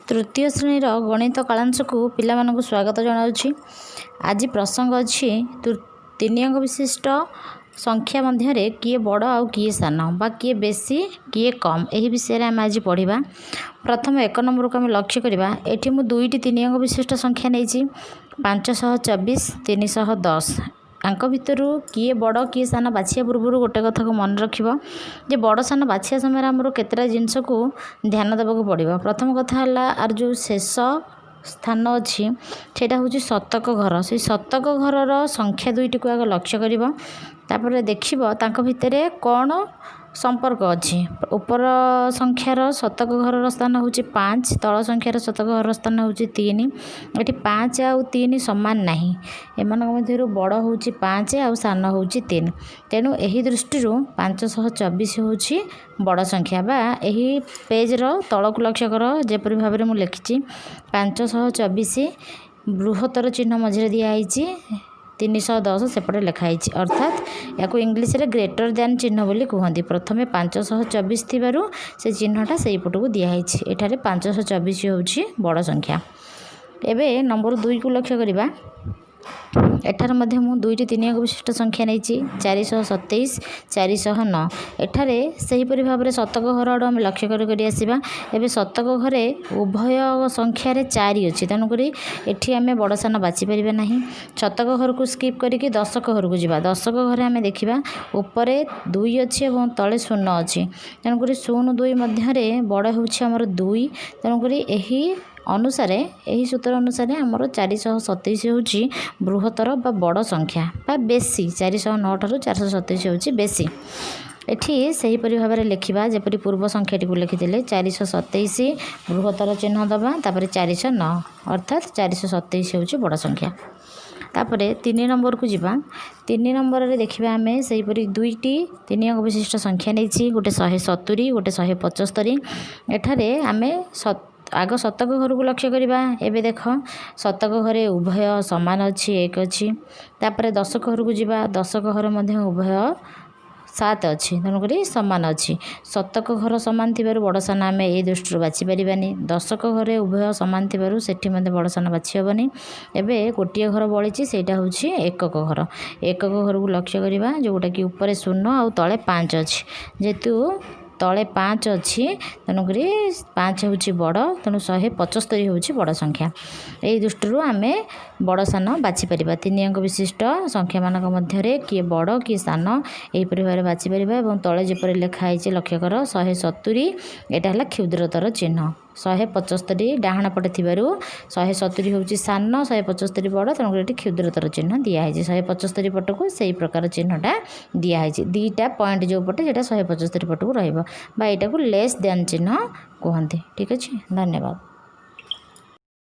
ତୃତୀୟ ଶ୍ରେଣୀର ଗଣିତ କାଳାଂଶକୁ ପିଲାମାନଙ୍କୁ ସ୍ୱାଗତ ଜଣାଉଛି। ଆଜି ପ୍ରସଙ୍ଗ ଅଛି, ତିନି ଅଙ୍କ ବିଶିଷ୍ଟ ସଂଖ୍ୟା ମଧ୍ୟରେ କିଏ ବଡ଼ ଆଉ କିଏ ସାନ ବା କିଏ ବେଶୀ କିଏ କମ୍, ଏହି ବିଷୟରେ ଆମେ ଆଜି ପଢ଼ିବା। ପ୍ରଥମ 1 ନମ୍ବରକୁ ଆମେ ଲକ୍ଷ୍ୟ କରିବା। ଏଠି ମୁଁ ଦୁଇଟି ତିନି ଅଙ୍କ ବିଶିଷ୍ଟ ସଂଖ୍ୟା ନେଇଛି, 524, 310। ୟାଙ୍କ ଭିତରୁ କିଏ ବଡ଼ କିଏ ସାନ ବାଛିବା ପୂର୍ବରୁ ଗୋଟେ କଥାକୁ ମନେ ରଖିବ ଯେ ବଡ଼ ସାନ ବାଛିବା ସମୟରେ ଆମର କେତେଟା ଜିନିଷକୁ ଧ୍ୟାନ ଦେବାକୁ ପଡ଼ିବ। ପ୍ରଥମ କଥା ହେଲା, ଆର ଯେଉଁ ଶେଷ ସ୍ଥାନ ଅଛି, ସେଇଟା ହେଉଛି ଶତକ ଘର। ସେଇ ଶତକ ଘରର ସଂଖ୍ୟା ଦୁଇଟିକୁ ଆଗ ଲକ୍ଷ୍ୟ କରିବ। ତାପରେ ଦେଖିବ ତାଙ୍କ ଭିତରେ କ'ଣ ସମ୍ପର୍କ ଅଛି। ଉପର ସଂଖ୍ୟାର ଶତକ ଘରର ସ୍ଥାନ ହେଉଛି 5, ତଳ ସଂଖ୍ୟାର ଶତକ ଘରର ସ୍ଥାନ ହେଉଛି 3। ଏଠି 5 ଆଉ 3 ସମାନ ନାହିଁ। ଏମାନଙ୍କ ମଧ୍ୟରୁ ବଡ଼ ହେଉଛି 5 ଆଉ ସାନ ହେଉଛି 3। ତେଣୁ ଏହି ଦୃଷ୍ଟିରୁ 524 ହେଉଛି ବଡ଼ ସଂଖ୍ୟା। ବା ଏହି ପେଜ୍ର ତଳକୁ ଲକ୍ଷ୍ୟ କର, ଯେପରି ଭାବରେ ମୁଁ ଲେଖିଛି, 524 ବୃହତ୍ତର ଚିହ୍ନ ମଝିରେ ଦିଆହେଇଛି, 310 ସେପଟେ ଲେଖା ହେଇଛି। ଅର୍ଥାତ୍ ୟାକୁ ଇଂଲିଶରେ ଗ୍ରେଟର ଦ୍ୟାନ୍ ଚିହ୍ନ ବୋଲି କୁହନ୍ତି। ପ୍ରଥମେ 524 ଥିବାରୁ ସେ ଚିହ୍ନଟା ସେଇପଟକୁ ଦିଆହେଇଛି। ଏଠାରେ 524 ହେଉଛି ବଡ଼ ସଂଖ୍ୟା। ଏବେ ନମ୍ବର 2କୁ ଲକ୍ଷ୍ୟ କରିବା। ଏଠାରେ ମଧ୍ୟ ମୁଁ ଦୁଇଟି ତିନି ଅଙ୍କ ବିଶିଷ୍ଟ ସଂଖ୍ୟା ନେଇଛି, 427, 409। ଏଠାରେ ସେହିପରି ଭାବରେ ଶତକ ଘର ଆଡ଼ୁ ଆମେ ଲକ୍ଷ୍ୟ କରି କରି ଆସିବା। ଏବେ ଶତକ ଘରେ ଉଭୟ ସଂଖ୍ୟାରେ 4 ଅଛି, ତେଣୁକରି ଏଠି ଆମେ ବଡ଼ ସାନ ବାଛିପାରିବା ନାହିଁ। ଶତକ ଘରକୁ ସ୍କିପ୍ କରିକି ଦଶକ ଘରକୁ ଯିବା। ଦଶକ ଘରେ ଆମେ ଦେଖିବା ଉପରେ 2 ଅଛି ଏବଂ ତଳେ 0 ଅଛି। ତେଣୁକରି 0 2 ମଧ୍ୟରେ ବଡ଼ ହେଉଛି ଆମର 2। ତେଣୁକରି ଏହି ଅନୁସାରେ, ଏହି ସୂତ୍ର ଅନୁସାରେ ଆମର 427 ହେଉଛି ବୃହତ୍ତର ବା ବଡ଼ ସଂଖ୍ୟା ବା ବେଶୀ। 409 ଠାରୁ 427 ହେଉଛି ବେଶୀ। ଏଠି ସେହିପରି ଭାବରେ ଲେଖିବା ଯେପରି ପୂର୍ବ ସଂଖ୍ୟାଟିକୁ ଲେଖିଥିଲେ। 427 ବୃହତ୍ତର ଚିହ୍ନ ଦେବା, ତାପରେ 409, ଅର୍ଥାତ୍ 427 ହେଉଛି ବଡ଼ ସଂଖ୍ୟା। ତାପରେ 3 ନମ୍ବରକୁ ଯିବା। 3 ନମ୍ବରରେ ଦେଖିବା ଆମେ ସେହିପରି ଦୁଇଟି ତିନି ଅଙ୍କ ବିଶିଷ୍ଟ ସଂଖ୍ୟା ନେଇଛି, ଗୋଟେ 170, ଗୋଟେ 175। ଏଠାରେ ଆମେ ଆଗ ଶତକ ଘରକୁ ଲକ୍ଷ୍ୟ କରିବା। ଏବେ ଦେଖ, ଶତକ ଘରେ ଉଭୟ ସମାନ ଅଛି, 1 ଅଛି। ତାପରେ ଦଶକ ଘରକୁ ଯିବା। ଦଶକ ଘର ମଧ୍ୟ ଉଭୟ 7 ଅଛି, ତେଣୁକରି ସମାନ ଅଛି। ଶତକ ଘର ସମାନ ଥିବାରୁ ବଡ଼ ସାନ ଆମେ ଏଇ ଦୃଷ୍ଟିରୁ ବାଛିପାରିବାନି। ଦଶକ ଘରେ ଉଭୟ ସମାନ ଥିବାରୁ ସେଠି ମଧ୍ୟ ବଡ଼ ସାନ ବାଛି ହେବନି। ଏବେ ଗୋଟିଏ ଘର ବଳିଛି, ସେଇଟା ହେଉଛି ଏକକ ଘର। ଏକକ ଘରକୁ ଲକ୍ଷ୍ୟ କରିବା, ଯେଉଁଟାକି ଉପରେ 0 ଆଉ ତଳେ 5 ଅଛି। ଯେହେତୁ ତଳେ 5 ଅଛି, ତେଣୁକରି 5 ହେଉଛି ବଡ଼। ତେଣୁ 175 ହେଉଛି ବଡ଼ ସଂଖ୍ୟା। ଏହି ଦୃଷ୍ଟିରୁ ଆମେ ବଡ଼ ସାନ ବାଛିପାରିବା। ତିନି ଅଙ୍କ ବିଶିଷ୍ଟ ସଂଖ୍ୟାମାନଙ୍କ ମଧ୍ୟରେ କିଏ ବଡ଼ କିଏ ସାନ, ଏହିପରି ଭାବରେ ବାଛିପାରିବା। ଏବଂ ତଳେ ଯେପରି ଲେଖା ହେଇଛି ଲକ୍ଷ୍ୟ କର, 170, ଏଇଟା ହେଲା କ୍ଷୁଦ୍ରତର ଚିହ୍ନ। 175 ଡାହାଣ ପଟେ ଥିବାରୁ 170 ହେଉଛି ସାନ, 175 ବଡ଼। ତେଣୁକରି ଏଠି କ୍ଷୁଦ୍ରତର ଚିହ୍ନ ଦିଆହେଇଛି। 175 ପଟକୁ ସେଇ ପ୍ରକାର ଚିହ୍ନଟା ଦିଆହେଇଛି। ଦୁଇଟା ପଏଣ୍ଟ ଯେଉଁ ପଟେ, ସେଇଟା 175 ପଟକୁ ରହିବ ବା ଏଇଟାକୁ ଲେସ୍ ଦ୍ୟାନ୍ ଚିହ୍ନ କୁହନ୍ତି। ଠିକ୍ ଅଛି, ଧନ୍ୟବାଦ।